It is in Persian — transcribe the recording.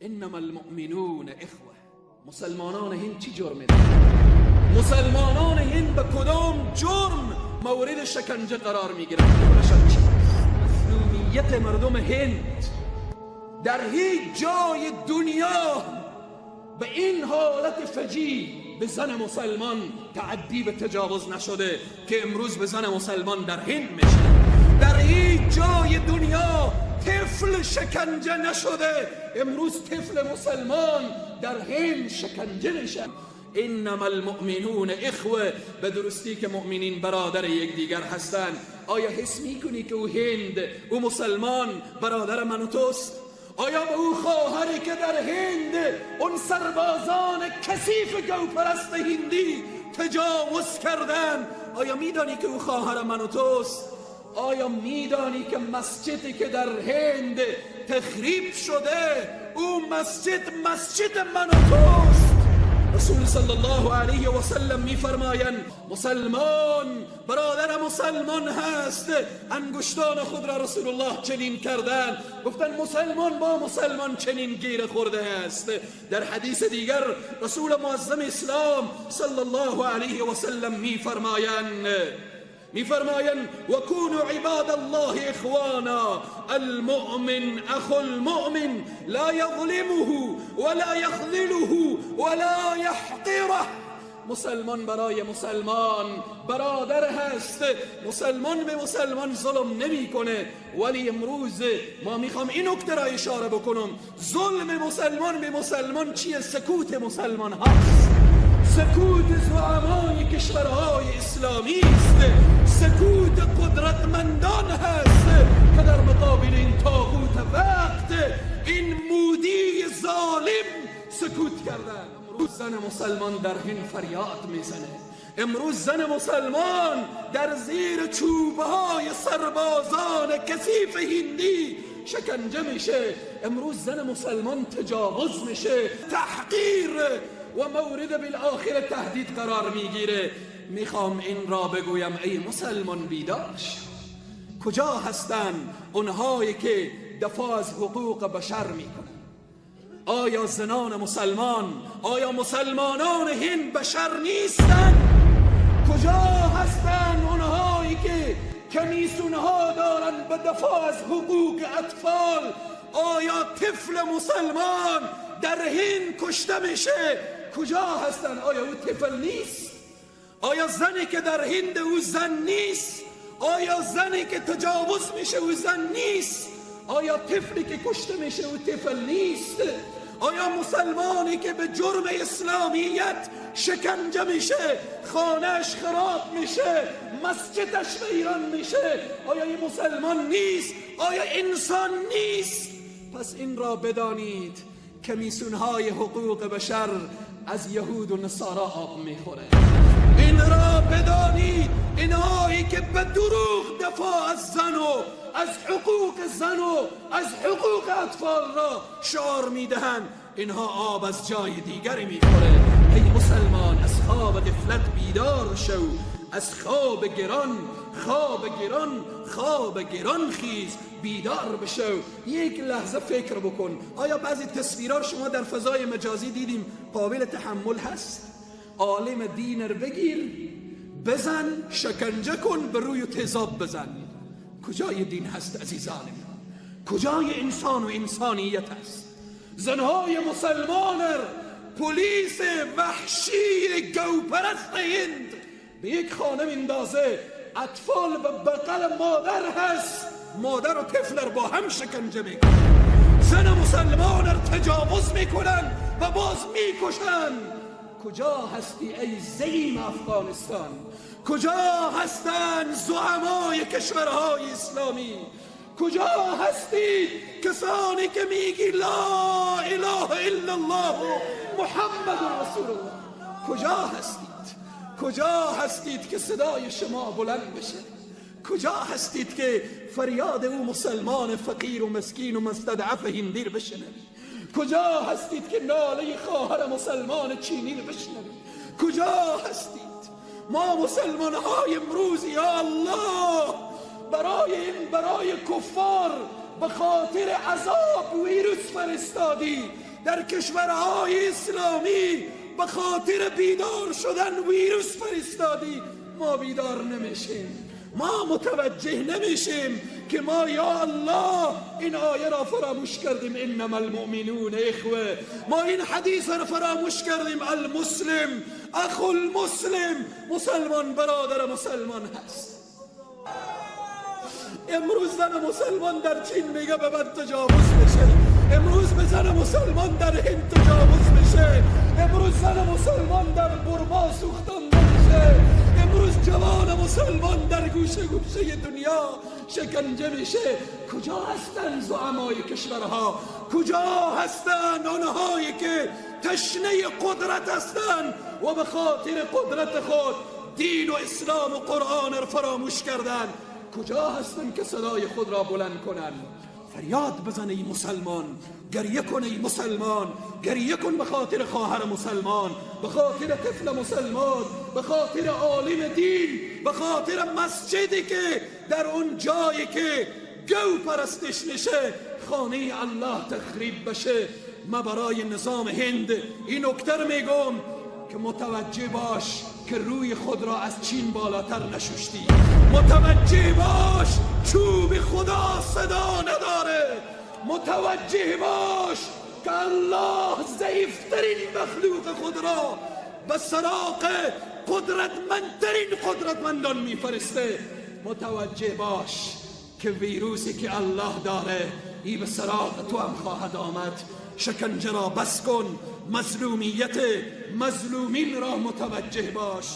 انما المؤمنون اخوه. مسلمانان هند چی جرم دارند؟ مسلمانان هند به کدام جرم مورد شکنجه قرار میگیرند؟ مظلومیت مردم هند در هیچ جای دنیا به این حالت فجیع به زن مسلمان تعدی و تجاوز نشده که امروز به زن مسلمان در هند میشه. در هیچ جای دنیا طفل شکنجه نشده، امروز طفل مسلمان در هند شکنجه میشه. انما المؤمنون اخوه، به درستی که مؤمنین برادر یکدیگر هستند. آیا حس میکنی که او هند، او مسلمان برادر من و توست؟ آیا به او خواهری که در هند اون سربازان کثیف گوپرست هندی تجاوز کردن، آیا میدانی که او خواهر من و توست؟ آیا میدانی که مسجدی که در هند تخریب شده او مسجد، مسجد من و توست؟ رسول صلی الله علیه و سلم میفرمایند مسلمان برادر مسلمان هست. انگشتان خود را رسول الله چنین کردن، گفتن مسلمان با مسلمان چنین گیر خورده است. در حدیث دیگر رسول معظم اسلام صلی الله علیه و سلم میفرمایند و كونوا عباد الله اخوانا المؤمن اخو المؤمن لا یظلمه ولا یخذله ولا یحقره. مسلمان برای مسلمان برادر هست، مسلمان به مسلمان ظلم نمیکنه. ولی امروز ما میخوام این نکته را اشاره بکنم، ظلم مسلمان به مسلمان چیه؟ سکوت مسلمان هست، سکوت زعمای کشورهای اسلامی است، سکوت قدرتمندان هست که در مقابل این طاغوت وقت، این مودی ظالم سکوت کردن. امروز زن مسلمان در هند فریاد میزنه، امروز زن مسلمان در زیر چوبهای سربازان کثیف هندی شکنجه میشه، امروز زن مسلمان تجاوز میشه، تحقیر و مورد بالآخر تهدید قرار میگیره. میخوام این را بگویم ای مسلمان بیدار شو. کجا هستند اونهایی که دفاع از حقوق بشر میکنن؟ آیا زنان مسلمان، آیا مسلمانان هند بشر نیستند؟ کجا هستند اونهایی که کمیسونها دارن به دفاع از حقوق اطفال؟ آیا طفل مسلمان در هند کشته میشه؟ کجا هستند؟ آیا او طفل نیست؟ آیا زنی که در هند او زن نیست؟ آیا زنی که تجاوز میشه او زن نیست؟ آیا طفلی که کشته میشه او طفل نیست؟ آیا مسلمانی که به جرم اسلامیت شکنجه میشه، خانهش خراب میشه، مسجدش ویران میشه، آیا این مسلمان نیست؟ آیا انسان نیست؟ پس این را بدانید کمیسیون‌های حقوق بشر از یهود و نصارا آب میخوره. این را بدانید اینهایی که به دروغ دفاع از زن و از حقوق زن و از حقوق اطفال را شعار میدهند، اینها آب از جای دیگری میخوره. ای مسلمان از خواب غفلت بیدار شو، از خواب گران، خواب گران، خواب گران خیز، بیدار بشو. یک لحظه فکر بکن، آیا بعضی تصویرها شما در فضای مجازی دیدیم قابل تحمل هست؟ عالم دین رو بگیر، بزن، شکنجه کن، به روی تیزاب بزن. کجای دین هست عزیزان من؟ کجای انسان و انسانیت هست؟ زنهای مسلمان پلیس وحشی گوپرست هند به یک خانه میندازه، اطفال به بغل مادر هست، مادر و طفل رو با هم شکنجه میکنن، زن مسلمان رو تجاوز میکنن و باز میکشن. کجا هستی ای زعیم افغانستان؟ کجا هستند زعمای کشورهای اسلامی؟ کجا هستی کسانی که میگی لا اله الا الله محمد رسول الله؟ کجا هستید؟ کجا هستید که صدای شما بلند بشه؟ کجا هستید که فریاد او مسلمان فقیر و مسکین و مستضعف هندی رو بشنوید؟ کجا هستید که ناله خواهر مسلمان چینی رو بشنوید؟ کجا هستید؟ ما مسلمان های امروز یا الله برای این، برای کفار به خاطر عذاب ویروس فرستادی، در کشورهای اسلامی به خاطر بیدار شدن ویروس فرستادی. ما بیدار نمیشیم، ما متوجه نمیشیم که ما یا الله این آیه را فراموش کردیم، انما المؤمنون اخوه. ما این حدیث را فراموش کردیم، المسلم اخو المسلم، مسلمان برادر مسلمان هست. امروز زن مسلمان در چین میگه به من تجاوز بشه، امروز به زن مسلمان در هند تجاوز بشه، امروز زن مسلمان در برما سوختانده میشه، امروز جوان مسلمان در گوشه گوشه دنیا شکنجه میشه. کجا هستن زعمای کشورها؟ کجا هستن آنهایی که تشنه قدرت هستن و به خاطر قدرت خود دین و اسلام و قرآن را فراموش کردن؟ کجا هستن که صدای خود را بلند کنن؟ فریاد بزن ای مسلمان، گریه کن ای مسلمان، گریه کن به خاطر خواهر مسلمان، به خاطر طفل مسلمان، به خاطر عالم دین، به خاطر مسجدی که در اون جایی که گو پرستش نشه، خانه الله تخریب بشه. ما برای نظام هند این نکته رو میگم که متوجه باش که روی خود را از چین بالاتر نششتی، متوجه باش چوب خدا صدا نداره، متوجه باش که الله ضعیفترین مخلوق خود را به سراغ قدرتمندترین قدرتمندان میفرسته. متوجه باش که ویروسی که الله داره ای به سراغ تو هم خواهد آمد. شکنجه را بس کن، مظلومیت مظلومین را متوجه باش.